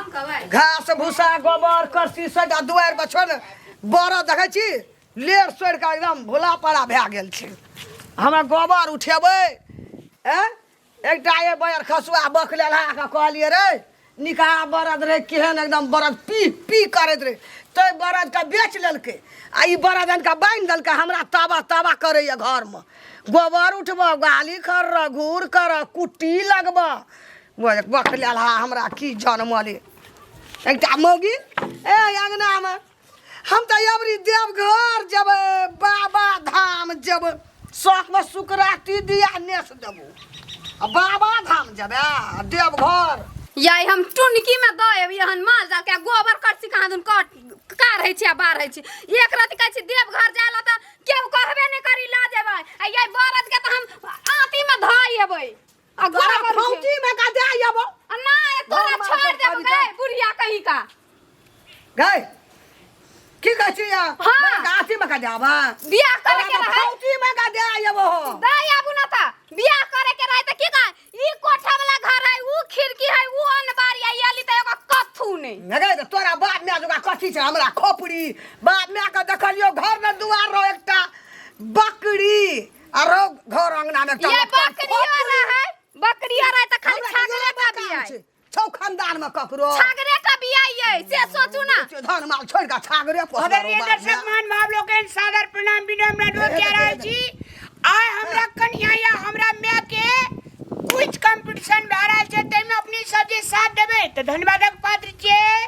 हम कहबै घास भूसा गोबर करसी सटा दुआरि पर छोड़ बरद देखै छी लेर सोड़ि कऽ एकदम भोला पारा भए गेल छै हमरा गोबर उठेबै एँ एकटा ये बयर खसुआ बकलेल के कहलियै रे निकहा बरद रहे केहन एकदम बरद पी पी करैत रहे तै बरदके बेच लेलकै आ ई बरद आनि कऽ बान्हि देलकै हमरा ताबा ताबा करैए घरमे गोबर उठबऽ गाली खर्रऽ घूर करऽ कुट्टी लगबऽ बकलेल हमरा की जनमल एकटा मौगी ए अङ्गनामे हम तऽ अबरी देवघर जेबै बाबा धाम जेबै शौकमे सुकराती दिया नेस देबो आ बाबा धाम जेबै आ देवघर याई हम टुनकी में दऽ एबै एहन माल जाल के गोबर करसी कहाँ दुन कट का रहै छी आ बाहर रहै छी एक राति कहै छी देवघर जाय ला तऽ केहू कहबे नहि करी लऽ जेबै आ याई बरद के तऽ हम आँती में धऽ एबै आ तोरा गोबर उठे- फौजी में का दे आबो आ नहि तोरा माल छोड़ के देबो कविता। गे बुढ़िया कहीं का गए की कहै छी हाँ। अथी में का जाबा बियाह करे के रहे फौजी में का दे आबो हो दाई आबू ना ता बियाह करे के रहे त की कह ई कोठा वाला घर है ऊ खिड़की है ऊ अनबारी है याली त एगो कथू नहीं नगे तऽ तोरा बाप माय जोगा कथी छै हमरा खोपड़ी बाप माय के देखलियो घर में दुआर रहो एकटा बकरी आ रहो घर अंगना में एकटा ये लटकल बकरियो खोपड़ी। रहे बकरियो रहे त खाली हमरा तऽ छागरे इहो टा काम बियाह छै। छौ खानदान में ककरो छागरे टा बियाह ये से सोचू ना धन माल छोड़ के छागरे पोसने आदरणीय दर्शक मान भाव लोकनि सादर प्रणाम विनम्र अनुरोध कए रहल छी आइ हमरा कनिया या हमरा माय के कुछ कंपटीशन भए रहल छै ताहिमे अपने सब जे साथ देबै तऽ धन्यवादक पात्र छियै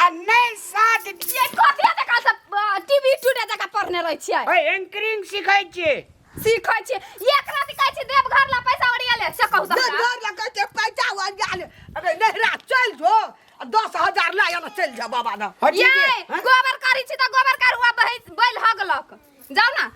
आ नहि साथ ये कथी देखा सब टीवी टूटे जका पढ़ने रहै छियै ओए एंकरिंग सिखै छियै सीखै छियै एक राति कहै छियै देवघर ला पैसा ओरिया ले से कहू तऽ हमरा। देवघर लए कहै छै पैसा ओरिया ले अरे नहिरा चलि जो आ 10,000 लए आना चलि जा बाबा धाम हँ, ठीक ये है, हँ? गोबर करै छी तऽ गोबर करुआ बहै बैल हगलक जाउ ना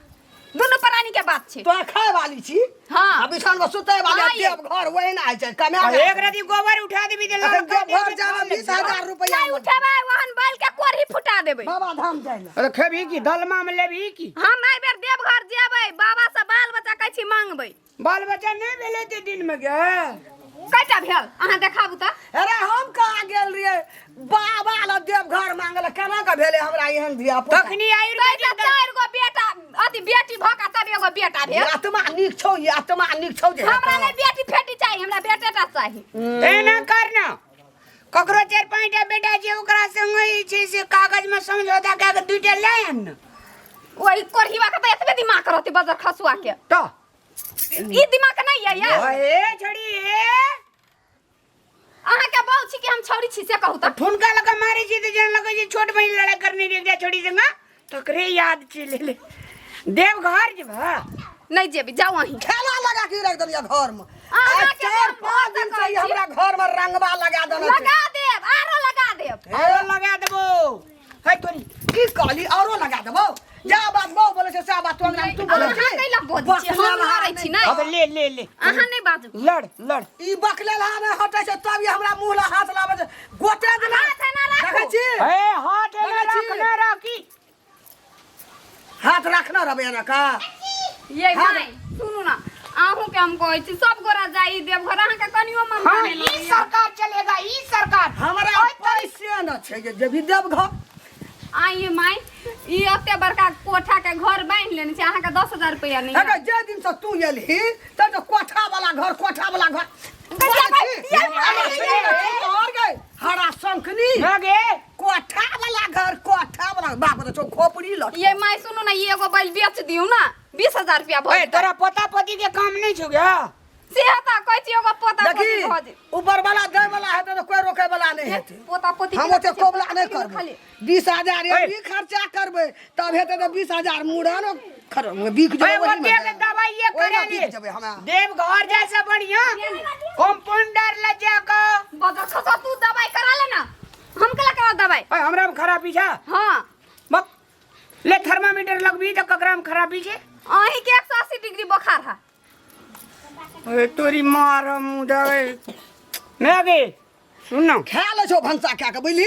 दुनू प्राणी के बात छै तोरा खाय वाली छी हाँ। आ बिछान पर सुतै वाली हाँ, ये। देवघर ओहिना होइ छै कमाय आ एक रति गोबर उठा देबी तऽ अखन लड़का देवघर जाना 20,000 रुपया नहि उठेबै ओहन बैल के कोढ़ी फुटा देबै बाबा धाम जाइ लए अरे खेबही की दलमा में लेबही की हम एहि बेर देवघर जेबै बाबा से बाल बच्चा कहै छी मांगबै बाल बच्चा नहीं भेलै ते दिन में गे कैटा भेल अहाँ देखाबू तऽ अरे हम कहाँ गेल रहियै बाबा लग देवघर मांगल केना के भेलै हमरा एहन धिया पुता तखनी तै आयुर्वेदिक तऽ चारि गो बेटा अथी बेटी भऽ कऽ तब एगो बेटा भेल आत्मा नीक छौ ई आत्मा नीक छौ जे हमरा नहि बेटी फेटी चाही हमरा बेटे टा चाही एना करना ककरो चारि पाँचटा बेटा छै ओकरा संग जे छै से कागज में समझौता कए कऽ दूटा लए आन ने ओहि कोढ़ीवा के तऽ एतबे दिमाग रहतै बजर खसुआ के तऽ ई दिमाग नहि यऽ यार ए छड़ी ए अहाँ के बहु छी कि हम छौरी छी से कहू तऽ ठुनका लगा मारे छी तऽ जेना लगै छै छोट बहिन लड़ाइ करने रही एकटा छोड़ी संग तकरे याद चलि एलै देवघर जेबह नहि जेबी जाउ अहीं ठेला लगा के रख देलियै घर में अहाँ आइ के चार हम पाँच भोर दिन तक से ई कहै छी। हमरा घर में रंगवा लगा देने छै लगा देब आरो लगा देब आरो लगा देबो है तोरी की कहली औरो लगा देबो जा बात बहु बोले छै सएह बात तू अंगना में तू बोले अहाँ छी कैला बजै छी हम लड़ै छी नहि अब ले ले ले अहाँ नहि बाजू लड़ लड़ ई बकलेल हा नहि हटै छै तब ई हमरा मुँह लग हाथ लाबै छै गोटे दिना हाथ एना राखू। देखै छी ए हाथ एना देखै छी? रखने राखी हाथ रखने रहबै एना का ये भाई सुनू ना अहूँ के हम कहै छी सब गोरा जाई देवघर अहाँ के कनियो मन हाँ नहि ई लगैया। सरकार चलेगा ई सरकार हमरा पैसे न छै जे जेबी देवघर आइए माई ई एते बड़का कोठा के घर बान्हि लेने छै अहाँ के 10,000 रुपया नहि अगर जे दिन से तू एलही तब तो कोठा वाला घर कोठा वाला घर गैया भाई, ये भाई, और गए हरा शंखनी ना गे कोठा वाला घर कोठा वाला बाप रे छौ खोपड़ी लट ये माई सुनू ना ई एगो बैल बेच दियौ ना 20,000 रुपया भऽ ए जेतै। तोरा पोता पोती के काम नहीं छौ गे से तऽ कहै छी एगो पोता पोती देखी भऽ जेतै। ऊपर वाला दै वाला हेतै तऽ कोई रोके वाला नहीं हेतै पोता पोती हम ओते कोबला नहीं करबै खाली 20,000 ए। भी खर्चा करबै तब हेतै तऽ 20,000 मुड़न खर बिक ए जेबै ओहीमे। ओते के दवाई ये ओहिमे करे ले बिक जेबै हमे देवघर जाय से बढ़िया कंपाउंडर ले जा के बदर खसा तू दवाई करा ले ना हम कला करा दवाई ओए हमरा में खराबी छा हाँ बक ले थर्मामीटर लगबी तऽ ककरा में खराबी छै अहीं के 180 डिग्री बुखार है ओए तोरी मार मुँह दे मैं गे सुन ना खा ले छौ भनसा खा के बुझली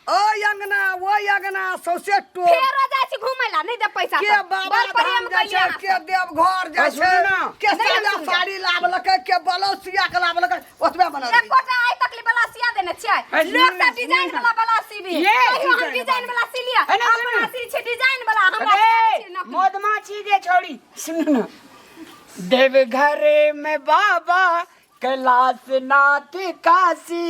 ओहि अंगना ओहि अंगना सौंसे टोल। फेरो जाइ छी घुमै ला, नहि देब पैसा के तऽ। बाबा बड़ प्रेम धाम जाइ कैलियै छै, अहाँ के देवघर जाइ सुनू छै, ना। के नहि हम सादा सुनबै। साड़ी लाबलकै, के ब्लाउज सिया के लाबलकै, ओतबे बनल रही। एकोटा आइ तक ले बला सिया देने छियै। ए, सुनू लोक ना, सब डिजाइन सुनू ना। वाला बला सीबी। ये, कहियो हम डिजाइन डिजाइन वाला सिलियै। ए, ना, सुनू अपना ना। सी छै डिजाइन वाला, हमरा अरे सिया छै नकली। मधमाछी के छोड़ी सुन ना देवघर में बाबा कैलाश नाथ काशी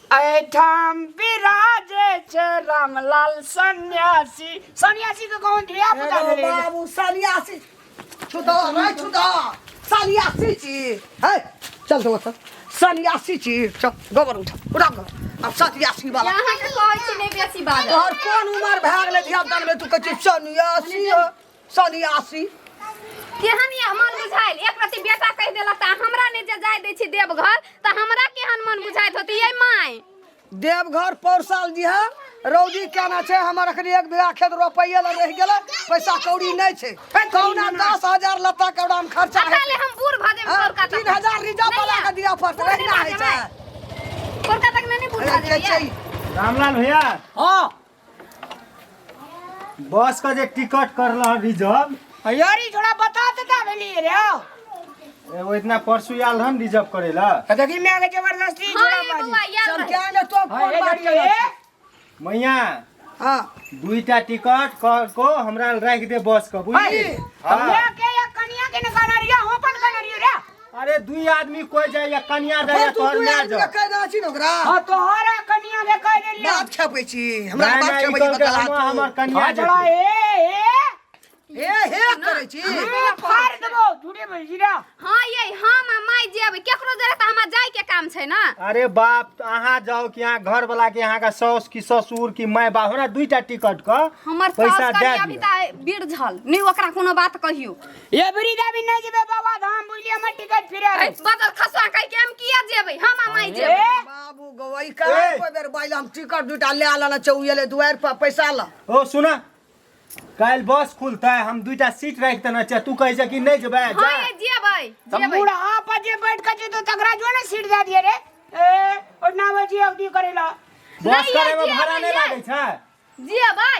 एठाम विराजे छै रामलाल सन्यासी। सन्यासी के कौन धिया पुता एगो भेलै? बाबू सन्यासी छुदा रे छुदा सन्यासी छी है चल तो चल सन्यासी छी चल गोबर उठा उठा गोबर अब सन्यासी वाला। अहाँके कहै छी नहि बेसी बाजऽ। तोहर कोन उमर भए गेलै धिया पुता में तू कहै छी सन्यासी है सन्यासी। केहन ये मन बुझायल एक रति बेटा कहि देलक तऽ हमरा नहि जे जाय दै छी देवघर तऽ हमरा केहन मन बुझाइत होती ये my. Deoghar पौर साल जी है रौदी केना छै हमर अखनी 1 बीघा खेत रोपैये लए रहि गेलै पैसा कौड़ी नहि छै कौना 10,000 लत्ता कौड़ा में खर्चा पता हेतै। ले हम बूढ़ भऽ जेबै हाँ, पौरका तक। 3,000 रिजर्व नहि वाला या। के दिअ पड़तै, बूढ़ एहिना नहि होइ भऽ छै। जेबै। पौरका तक नहि ने बूढ़ भऽ अरे, जेबै छै। ये। रामलाल भैया। हाँ। बस का जे टिकट करल हन रिजर्व। यार ई थोड़ा बता देता भेली रे। एगो इतना परसू आयल हन रिजर्व करे ला। तो देखी मैं आगे जबरदस्ती हाँ छोड़ा ये बाजी। बौआ याद चल रहे। क्या ने तो हाँ, कोन ये बात जड़ी केने ए। छी? मैया। हाँ। दुईटा टिकट कर को हमरा राख दे बस के बुझली? हाँ। हाँ। मैं के या कनिया के न कनरिया हो अपन कनरियो रे। अरे दुई आदमी कोई जाए या कनिया जाए या फेर तू तोहर दुई माय आदमी के जाए। कहि देने छी ने ओकरा? हां तोहरा कनिया के कह देलियो। बात खेपै छी हमरा नहीं, बात नहीं, खेपै ई छी कहलकै बतला हमर तू। कनिया हाँ जेतै। छोड़ा ए ए हे हे करै छी। हाँ, फाड़ देबो झूठे बोल रे। हाँ ये हम आ माय जेबै केकरो जरे तऽ हमरा जाय के काम छै ना। अरे बाप अहाँ जाओ कि अहाँ घर वाला के अहाँ का सास की ससुर की my बाप हमरा दुईटा टिकट क हमर पैसा सास दे कनि अभी दिअ। तऽ बिरझल नहि ओकरा कोनो बात कहियो। ये बरी दाबी नहीं जेबे बाबा धाम बुझलिए हमर टिकट फिरा ऐ, दे। बदल खसुआ कहि के हम किया जेबै हम आ माय जेबै। ए, बाबू गवई का कोई बेर बाइल हम टिकट दुईटा ले लेने छै उ एलै दुआरि पर पैसा ल। ओ सुना काल्हि बस खुलतै हम दुईटा सीट राखि देने छियै तू कहै छै कि नहि जेबै हाँ जा। ये जेबै तो जेबै। बूढ़ा पर जे बैठ के जेतो तकरा जो ने सीट दे दिए रे। ए और ना बजी अवधि करेला। बस नहीं, करे में ये भाड़ा नहीं जेबै, लागै छै। जेबै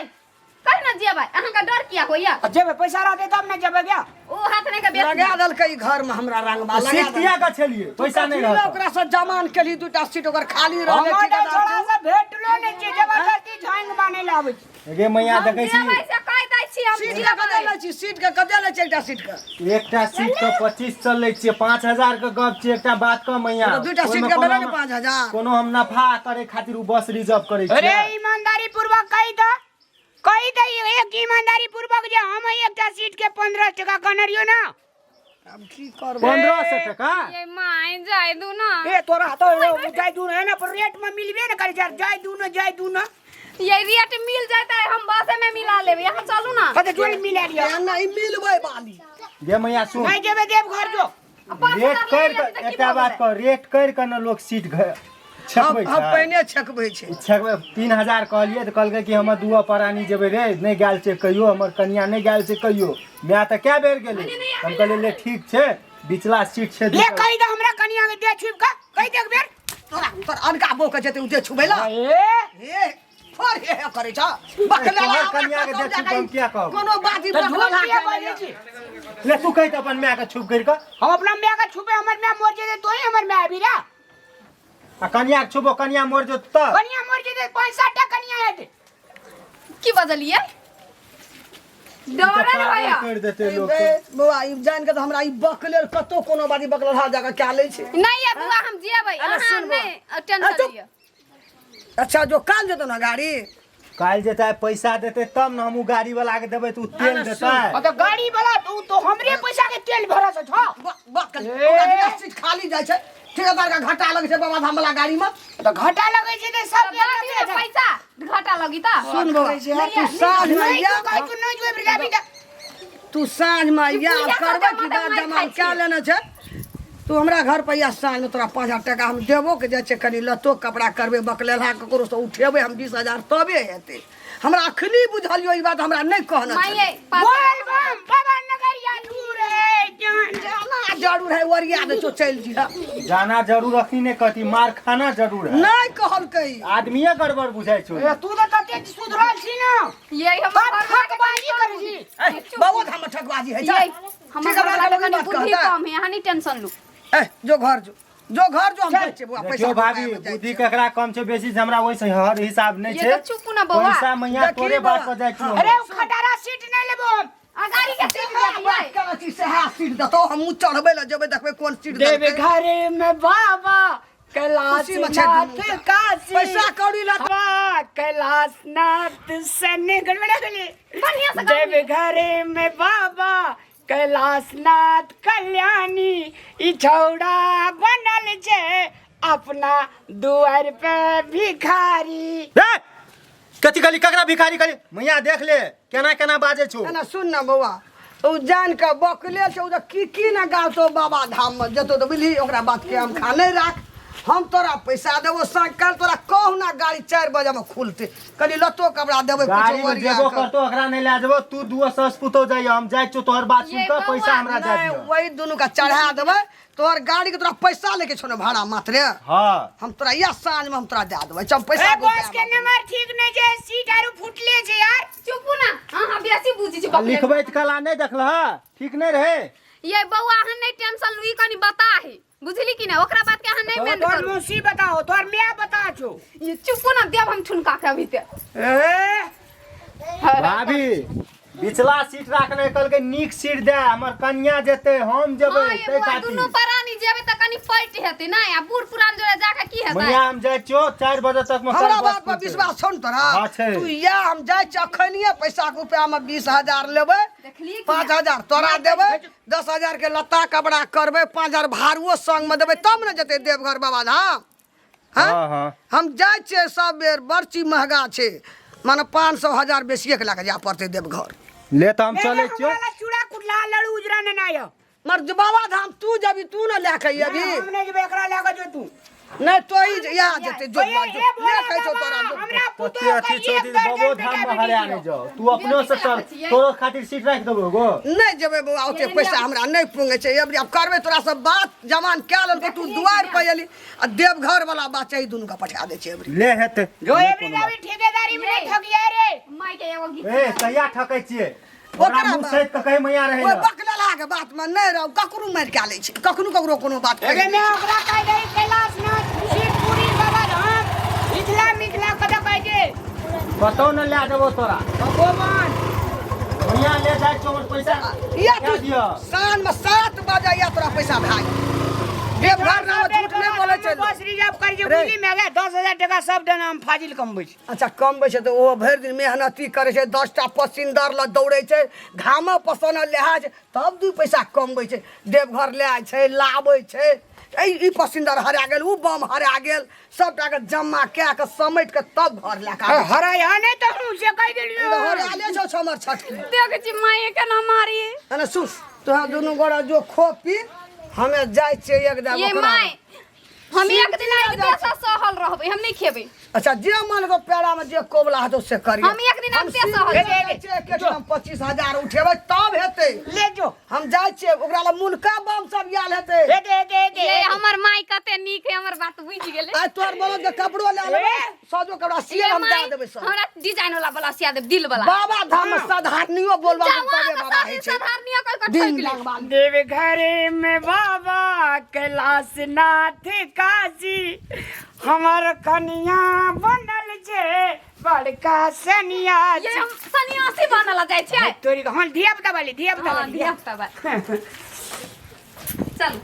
कहि ना जेबै अहाँके डर किया होइया? आ जेबै पैसा रहतै तब ने जेबै क्या? ओ हाथ नहि के बेच लगा देलकै ई घर में हमरा रंगबा लगा सीट देलकै। किया के छलियै पैसा नहीं कथी लए रहत। ओकरा से जमान केली दुटा सीट ओकर खाली रहलै हमर ठेकेदार छोड़ा छै। से भेटलो नहि छै जबरदस्ती झांग बान्हे ला आबै छै। गे मैया हम देखै छी जेबै से कहि दै छी हम सीट के जेबै। कते लै छी सीट के कते लै छी एकटा सीट के? एकटा सीट के 25 सौ लै छियै 5,000 के गप छियै एकटा बात कह मैया। तो दुटा सीट ओहिमे के कोनो भेलै ने हम- 5,000। कोनो हम नफा करे खातिर उ बस रिजर्व करै अरे छियै। ईमानदारी पूर्वक कहि दऽ कहि दऽ एक ईमानदारी पूर्वक जे हम एकटा सीट के 15 टका कनरियो ना। अब की करबै? 1500 टका? ये my जाय दू ना। ए तोरा तो जाय दू ना पर रेट में मिलबे न करै छै जाय दू ना जाय दू ना। ये रेट मिल जाता है हम बसे में मिला लेबै यहाँ चलू ना। कते जोड़ी मिला लियो। एहन नहीं मिलबै बाली। गे मैया सुन। नहीं जेबै देवघर जो। पाँच रेट हजार कर ले लेबै तऽ की एकटा भऽ बात गेलै? कह रेट कर के न लोग सीट छकबै हम छै। पहिने छकबै छै। छकबै 3,000 कहलियै तऽ कहलकै कि हमर दुओ प्राणी जेबै रे नहि गेल छै कहियो हमर कनिया नहि गेल छै कहियो माय तऽ कए बेर गेलै। हम कहलियै ले ठीक छै बिचला सीट छै ले दूटा। कहि दे हमरा कनिया के दे छुपि कऽ कहि दे एक बेर। तोरा तोर अनका बो के जेतै उ दे छुबै ला। ए हे फोर हे हे करै छ। बकलेला तोहर हमरा कनिया के कतौ दे छुप जाके हम किया कहब? कोनो बात ई तऽ बकलेला झूठ किया के बाजै छी? ले तू कहि तऽ अपन माय के छुप करि कऽ। हम अपना माय के छुपे हमर माय मर जेतै तोही हमर माय आबि रे। आ कनिया के छुबो कनिया मर जेतौ तऽ? कनिया मर जेतै 5-7 टा कनिया हेतै। की बजलियै? ई तऽ डरे पागल होइया। करि देतै लोक बे, के। बौआ ई जानि के तऽ हमरा ई बकलेल कतौ कोनो बात ई बकलेल जगह कए लै छै। नहीं ये बुआ हम जेबै अरे अहाँ सुन बुआ। नहि अरे टेंशन चुप। लिअ। अच्छा जो काल जेतौ ना गाड़ी? काल्हि जेतै पैसा देतै तब ने हम उ गाड़ी वाला के देबै तऽ उ तेल देतै। आ तऽ गाड़ी वाला तू तो हमरे पैसा के तेल भरस छौ। बात कर ओकरा दुटा सीट खाली जाइ छै ठेकेदार के घाटा लगै छै बाबा धाम वाला गाड़ी में। तऽ घाटा लगै छै तऽ सब तऽ दऽ दियौ पैसा घाटा लगी तऽ। सुन बौआ तू साँझ में नहीं या तू कहि तू नहीं जेबै जाबी तऽ। तू साँझ में या पूजा करबै करतै, की माथा बात मारि जमा खाइ कए छी। लेने छै। तू हमरा घर पर या साँझ में तोरा 5,000 टका हम देबो के जाइ छै कनि लत्तो कपड़ा करबै बकलेलहा ककरो से उठेबै हम 20,000 तबे हेतै। हमरा अखनी बुझलियो ई बात हमरा नहि कहना माय छलै। पाँच बोल बम बाबा नगरिया दूर है जान। जाना जरूर है, ओरिया दे छौ, चलि जिहा। जाना जरूर अखनी नहि कहती, मार खाना जरूर है। नहि कहलकै। आदमीये गड़बड़ बुझाइ छौ। ए, तू तऽ ततेक सुधरल छी ने। ये हमर तब ठकबाजी करै छी। ए, बाबो धाम में ठकबाजी है। ये हमर ठीक है, घरवाला के बात कनी बुद्धि कहता। कम है, अहाँ नहीं टेंशन लू। ए, जो घर जो, जो घर जो, हम जाइ छियै बौआ, पैसा देखियौ भाभी, रुपैआ मे जाइ बुद्धि छियै। केकरा कम छै बेसी छै, हमरा ओहिसँ हर हिसाब नहि ये छै। तऽ चुप ना बौआ। पैसा मैया देखी तोरे बौआ। बात पर जाइ छियौ। अरे, ओ खटारा सीट नहि लेबो हम। अगाड़ी के सीट बात देतियै। करै छी, सएह सीट देतौ। हमहूँ चढ़बै लए जेबै, देखबै कोन सीट देव देलकै। घर में बाबा कैलाश खुशी में छै नाथ दुनू टा। काशी। पैसा कौड़ी ला। बाबा कैलाश नाथ सने गड़बड़ा गेलै। बढ़िया से गाबी। देव घर में बाबा कैलाश नाथ कल्याणी, ई छौड़ा बनल छै अपना दुआर पे भिखारी। ए, कथी कहली? ककरा भिखारी कहली? मैया देख ले केना केना बाजै छौ। एना सुन न बौआ, ओ जान के बकले छै, ओ तऽ की की ने गावतो। बाबा धाम में जेतो तऽ बुझली, ओकरा बात के हम खा नहीं राख। हम तोरा पैसा देबो साँझ, काल्हि तोरा कहुना गाड़ी 4 बजे में खुलते, कनि लत्तो कपड़ा देबै कुछो गाड़ी में ओरिया जेबो कऽ। करतो, ओकरा नहीं ले जेबो। तू दुओ सस पुतो जाइयो, हम जाइ छियौ। तोहर बात सुन ये कऽ बौआ, पैसा हमरा दे नहीं, दियो। वही दुनू के चढ़ा देबै तोहर गाड़ी के। तोरा पैसा लेके छौ ने भाड़ा मात्रे? हाँ। हम तोरा या साँझ में हम तोरा दे देबै, चल पैसा ए, के बस के उपाय। नंबर ठीक नहीं छै, सीट आरू फुटले छै यार। चुपू ना, अहाँ बेसी बुझै छी आ बकले। लिखबैत कला नहि देखलह? ठीक नहि रहे। ये बौआ, अहाँ नहीं टेंशन लू, ई कनी बता है, बुझली कि ना? ओकरा बात के अहाँ नहीं मेन तोहर करू। मौसी बताओ, तोहर माय बता छो। ये चुपू ना, देब हम ठुनका के अभी ते। ए, भाभी, बिचला सीट राखने कहलकै, नीक सीट दे, हमर कनिया जेतै, हम जेबै। हाँ, ये ताहि बौआ, खातिर। दुनू प्राणी जेबै तऽ कनी पैट हेतै नै, आ बूढ़ पुरान जोड़े जाके की हेतै? मैया, हम जाइ छियौ, 4 बजे तक मे हमरा काल्हि बस बात पर खुलतै। विश्वास छौ ने तोरा? हाँ, छै। तू या, हम जाइ छियै अखनिये, पैसा के रुपया में 20,000 लेबै। देखलियै कि 5,000 तोरा देबै, 10,000 के लत्ता कपड़ा करबै, 5,000 भाड़ुओ संग में देबै, तब ने जेतै देवघर बाबा धाम। हाँ? हाँ, हाँ। हम जाइ छियै सब बेर, बड़ चीज महगा छै, माने 500 1000 बेसिए के लए कऽ जाय पड़तै देवघर। ले तऽ हम चलै छियौ। हमरा ला चूड़ा कुटला लड़ू उजरा ने ना यौ। मर बाबा धाम तू जबी, तू ने लए कऽ अबी। हम नहीं जेबै, एकरा लए कऽ जो तू। नहीं तो ही यहाँ जेतै, जो ए, जो ए, भोला ले कहै छौ बाबा, तोरा जो। हमरा पुतोह कते अथी के छौ एक दीदी, दर्जन बाबो धाम बेटा मे हरा बेटी नहि दियौ। जाओ। तू अपनो से चल, तोरो खातिर सीट राखि देबो गो। नहीं जेबै बौआ, ओते पैसा हमरा नहीं पुंगे छै। अबरी आब करबै तोरा सब बात, जमान कए लेलको, तू दुआरि पर एली आ देवघर वाला बात चाही, दुनू के पठा दै छै अबरी। ले हेतै। जो एबरी लावी ठेकेदारी में नहीं ठगिया रे। माय के एगो गीत। ए, कहिया ठकै छियै ओकरा? ओकरा मुँह बात- सहित कऽ कही मैया रहै ओहि लए। बकलेला के बात में नहीं रहो, ककरो मारि कए लै छै, कखनो ककरो कोनो बात कहि एबे दै मैं छै। ओकरा कहि दही कैलाश नाथ शिवपुरी बाबा धाम मिथिला मिथिला कतऽ कहै छै। कतौ ने लए देबो तोरा। भगवान। मैया, ले जाइ छियौ, हमर पैसा या तू दए दिअ। साँझ में 7 बजे या तोरा पैसा भए गेल। देवघर नाम झूठ नहीं बोलै छै। बस रिजर्व कर जे रे। बुझली में 10,000 टका सब दिन हम फाजिल कमबै छी। अच्छा, कमबै छै तऽ ओहो भरि दिन मेहनती करै छै, 10टा पसिंदर लग दौड़ै छै, घाम पसीना लेहा छै, तब 2 पैसा कमबै छै। देवघर लए छै, लाबै छै, ई पसिंदर हरा गेल, ओ बम हरा गेल, सबटाके जमा कए कऽ समेट कऽ तब घर लए कऽ आबै छै। हराय हा नहि तऽ हम से कहि देलियौ। हराले छौ हमर छठि। देखै छी माये केना मारी। अने सुन, तोरा दुनू गोरा जो खो पी, हमे जाइ छियै एक ये दाम। माय, हम एक दिन एक देशा सहल रहबै, हम नहीं खेबै। अच्छा, जे मन को पेड़ा में जे कोबला हेतौ से करिए। हम एक दिन आबिते सहल ले, छियै। हम 25,000 उठेबै तब हेतै। ले जो। हम जाइ छियै, ओकरा लग मुनका बम सब आयल हेतै। हे दे दे दे। ये हमर माय कते नीक है, हमर बात बुझि गेलै। आइ तोहर बोलो के कपड़ो ले लेबै, सजो कपड़ा सियल ये हम दए माय, देबै सब। हमरा डिजाइन वाला वाला सिया देब, दिल वाला। बाबा धाम में साधारणियो बोलबा जाओ, तबे अहाँके बाबा होइ छै। साधारणियो कहि कऽ दिन ठकि लेब। लगवा देव घर में बाबा कैलाश नाथ काशी, हमर कनिया बनल छै बड़का सनिया। ये हम सन्यासी बनल जाइ छियै। तोरी, हँ, धिया पुता वाली, धिया पुता हाँ, वाली। धिया पुता वाली। चल।